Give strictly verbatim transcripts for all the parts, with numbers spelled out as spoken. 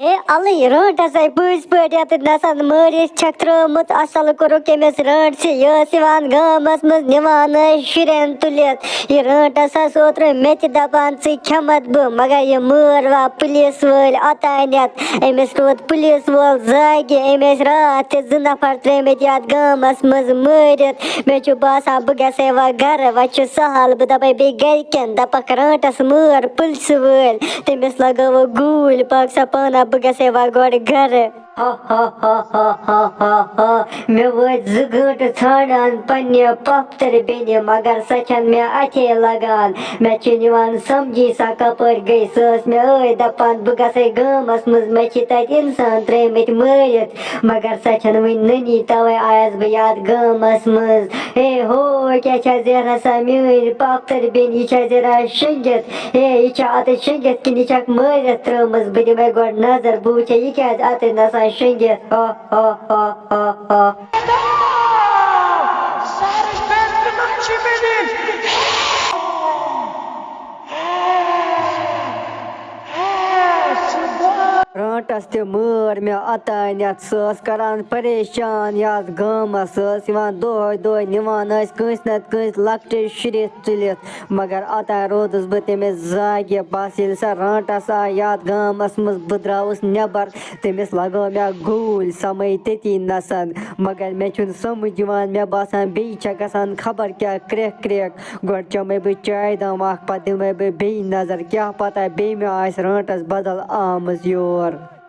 ہے اَلٕے، رٲنٛٹَس ہے پٔزۍ پٲٹھۍ یَتَتھ نَسَن مٲرِتھ چھَکھ ترٛٲومٕژ۔ اَصٕل کوٚرُکھ أمِس رٲنٛٹسٕے۔ یہِ ٲس یِوان گامَس منٛز، نِوان ٲسۍ شُرٮ۪ن تُلِتھ۔ یہِ رٲنٛٹَس ٲس اوترٕ مےٚ تہِ دَپان، "ژٕے کھٮ۪مَتھ بہٕ"، مگر یہِ مٲر وا پُلیٖس وٲلۍ اوٚتانٮ۪تھ۔ أمِس روٗد پُلیٖس وول زاگہِ۔ أمۍ ٲسۍ راتھ تہِ زٕ نفر ترٛٲومٕتۍ یَتھ گامَس منٛز مٲرِتھ۔ مےٚ چھُ باسان، بہٕ گژھے وۄنۍ گرٕ، وۄنۍ چھُ سہل۔ بہٕ دَپَے بیٚیہِ گرِکٮ۪ن، دَپَکھ، رٲنٛٹَس مٲر پُلسہٕ وٲلۍ، تٔمِس لَگٲوٕکھ گوٗلۍ، پَکھ سا پانہ، بہٕ گژھے وۄنۍ گۄڈٕ گرٕ۔ ہا ہا ہا ہا ہا ہا ہا۔ مےٚ وٲتۍ زٕ گٲنٛٹہٕ ژھانٛڈان پننہِ پۄپھتٕر بیٚنہِ، مگر سۄ چھَنہٕ مےٚ اَتھے لَگان۔ مےٚ چھُنہٕ یِوان سَمجھی سۄ کَپٲرۍ گٔے۔ سۄ ٲس مےٚ ٲدۍ دَپان، بہٕ گژھے گامَس منٛز، مےٚ چھِ تَتہِ اِنسان ترٛٲومٕتۍ مٲرِتھ۔ مگر سۄ چھَنہٕ وٕنہِ نٔنی، تَوَے آیَس بہٕ یَتھ گامَس منٛز۔ ہے ہو، کیٛاہ چھےٚ زیران سۄ میٛٲنۍ پۄپھتٕر بیٚنہِ؟ یہِ چھےٚ زیران شٔنٛگِتھ۔ ہے، یہِ چھےٚ اَتٮ۪تھ شٔنٛگِتھ کِنہٕ یہِ چھَکھ مٲرِتھ ترٛٲومٕژ؟ بہٕ دِمَے گۄڈٕ نظر، بہٕ وٕچھے یہِ کیٛازِ اَتٮ۪تھ نَسان شٔنٛگِتھ۔ ہا، ہا، ہا، ہا، ہا۔ رانٛٹَس تہِ مٲر مےٚ اوٚتانٮ۪تھ۔ سۄ ٲس کران پریشان یَتھ گامَس۔ سۄ ٲس یِوان دۄہَے دۄہَے، نِوان ٲسۍ کٲنٛسہِ نَتہٕ کٲنٛسہِ لۄکٹِس شُرِس تُلِتھ۔ مگر اوٚتانۍ روٗدُس بہٕ تٔمِس زاگہِ۔ بَس ییٚلہِ سۄ رانٛٹَس آے یَتھ گامَس منٛز، بہٕ درٛاوُس نٮ۪بَر۔ تٔمِس لَگٲو مےٚ گوٗلۍ، سۄ مَے تٔتی نَسَن۔ مگر مےٚ چھُنہٕ سَمٕجھ یِوان، مےٚ باسان بیٚیہِ چھےٚ گژھان خبر کیٛاہ کرٛٮ۪کھ کرٛٮ۪کھ۔ گۄڈٕ چٮ۪مَے بہٕ چایہِ دام اَکھ، پَتہٕ دِمَے بہٕ بیٚیہِ نظر، کیٛاہ پَتہ بیٚیہِ مہ آسہِ رانٛٹَس بدل آمٕژ یور۔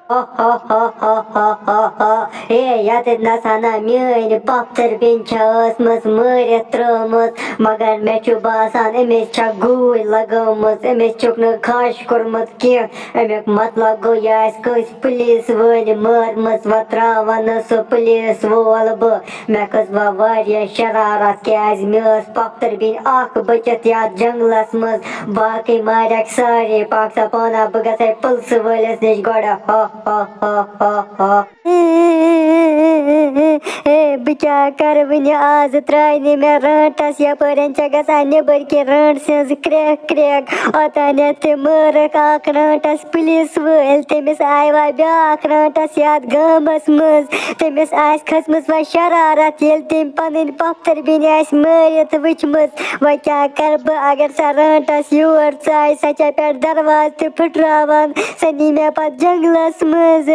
ہا ہا ہا ہا ہا ہا ہا۔ ہے، یَتٮ۪تھ نَسا نہ میٛٲنۍ پۄپھتٕر بیٚنہِ چھےٚ ٲسمٕژ مٲرِتھ ترٛٲومٕژ، مگر مےٚ چھُ باسان أمِس چھےٚ گوٗلۍ لَگٲومٕژ، أمِس چھُکھ نہٕ کھَش کوٚرمُت کینٛہہ۔ اَمیُک مطلب گوٚو، یہِ آسہِ کٲنٛسہِ پُلیٖس وٲلۍ مٲرمٕژ، وۄنۍ ترٛاوَن نہٕ سُہ پُلیٖس وول بہٕ۔ مےٚ کھٔژ وۄنۍ واریاہ شرارت، کیٛازِ مےٚ ٲس پۄپھتٕر بیٚنہِ اَکھ بٔچِتھ یَتھ جنٛگلَس منٛز، باقٕے مارٮ۪کھ سارے۔ پَکھ سا پانہ، بہٕ گژھَے پُلسہٕ وٲلِس نِش گۄڈٕ۔ ہا ہا ہا ہا ہا۔ اے، بہٕ کیٛاہ کَرٕ وٕنہِ آز، ترٛاے نہٕ مےٚ رانٛٹَس یَپٲرۍ، چھےٚ گژھان نیٚبٕرۍ کِنۍ رانٛٹہٕ سٕنٛز کرٛٮ۪کھ کرٛٮ۪کھ۔ اوٚتانٮ۪تھ تہِ مٲرٕکھ اَکھ رانٛٹَس پُلیٖس وٲلۍ، تٔمِس آیہِ وۄنۍ بیٛاکھ رانٛٹَس یَتھ گامَس منٛز۔ تٔمِس آسہِ کھٔژمٕژ وۄنۍ شرارت، ییٚلہِ تٔمۍ پَنٕنۍ پۄپھتٕر بیٚنہِ آسہِ مٲرِتھ وٕچھمٕژ۔ وۄنۍ کیٛاہ کَرٕ بہٕ، اگر سۄ رانٛٹَس یور ژایہِ، سۄ چھےٚ پٮ۪ٹھ دروازٕ تہِ پھٕٹراوان، سۄ نی مےٚ پَتہٕ جنٛگلَس منٛز۔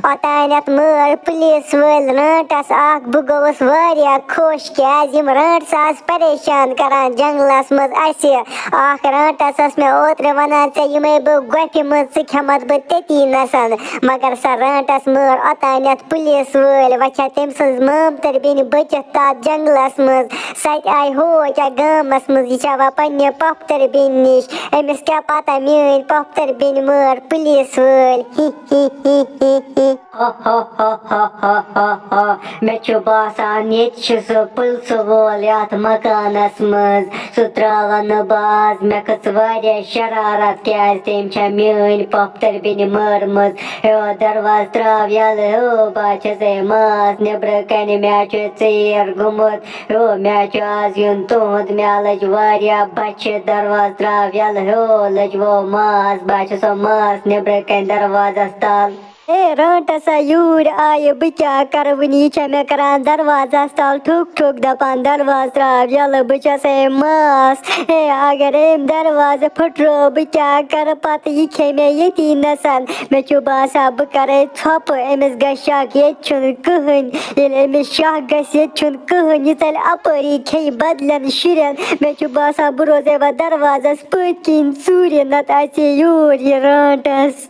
اوٚتانٮ۪تھ مٲر پُلیٖس وٲلۍ رانٛٹَس اَکھ۔ بہٕ گوٚوُس واریاہ خۄش، کیٛازِ یِم رانٛٹَس آسہٕ پریشان کران جنٛگلَس منٛز اَسہِ۔ اَکھ رانٛٹَس ٲس مےٚ اوترٕ وَنان، "ژےٚ یِمَے بہٕ گۄپھِ منٛز، ژٕ کھٮ۪مَتھ بہٕ تٔتی نَسَن۔" مگر سۄ رانٛٹَس مٲر اوٚتانٮ۪تھ پُلیٖس وٲلۍ، وۄنۍ چھےٚ تٔمۍ سٕنٛز مامتٕر بیٚنہِ بٔچِتھ تَتھ جنٛگلَس منٛز۔ سۄ تہِ آیہِ ہو کیٛاہ گامَس منٛز، یہِ چھےٚ وۄنۍ پنٛنہِ پۄپھتٕر بیٚنہِ نِش۔ أمِس کیٛاہ پَتہ میٛٲنۍ پۄپھتٕر بیٚنہِ مٲر پُلیٖس وٲلۍ۔ ہی، ہی، ہی، ہی، ہی۔ ہا، ہا، ہا۔ مےٚ چھُ باسان، ییٚتہِ چھُ سُہ پُلسہٕ وول یَتھ مکانَس منٛز۔ سُہ ترٛاوَن نہٕ بہٕ آز۔ مےٚ کھٔژ واریاہ شرارت، کیٛازِ تٔمۍ چھےٚ میٛٲنۍ پۄپھتٕر بیٚنہِ مٲرمٕژ۔ ہیو، دروازٕ ترٛاو یَلہٕ۔ ہیو، بہٕ چھَسے ماس نیٚبرٕ کَنہِ، مےٚ چھُ ژیر گوٚمُت۔ ہیو، مےٚ چھُ آز یُن تُہُنٛد، مےٚ لٔج واریاہ بۄچھِ، دروازٕ ترٛاو یَلہٕ۔ ہیو، لٔج وو ماس، بہٕ چھَسو ماس نیٚبرٕ کَنہِ دروازَس تَل۔ اے رانٛٹَسا، یوٗرۍ آیہِ، بہٕ کیٛاہ کَرٕ وٕنہِ؟ یہِ چھےٚ مےٚ کَران دروازَس تَل ٹھُک ٹھُک، دَپان، "دروازٕ ترٛاو یَلہٕ، بہٕ چھَسے ماس۔ ہے، اگر أمۍ دروازٕ پھٕٹرو، بہٕ کیٛاہ کَرٕ پَتہٕ؟ یہِ کھیٚیہِ مےٚ ییٚتی نَسَن۔" مےٚ چھُ باسان، بہٕ کَرَے ژھۄپہٕ، أمِس گژھِ شَک، ییٚتہِ چھُنہٕ کٕہٕنۍ۔ ییٚلہِ أمِس شَک گژھِ، ییٚتہِ چھُنہٕ کٕہٕنۍ، یہِ ژَلہِ اَپٲری، کھیٚیہِ بدلٮ۪ن شُرٮ۪ن۔ مےٚ چھُ باسان، بہٕ روزَے وۄنۍ دروازَس پٔتۍ کِنۍ ژوٗرِ، نَتہٕ اَژِ یور یہِ رانٛٹَس۔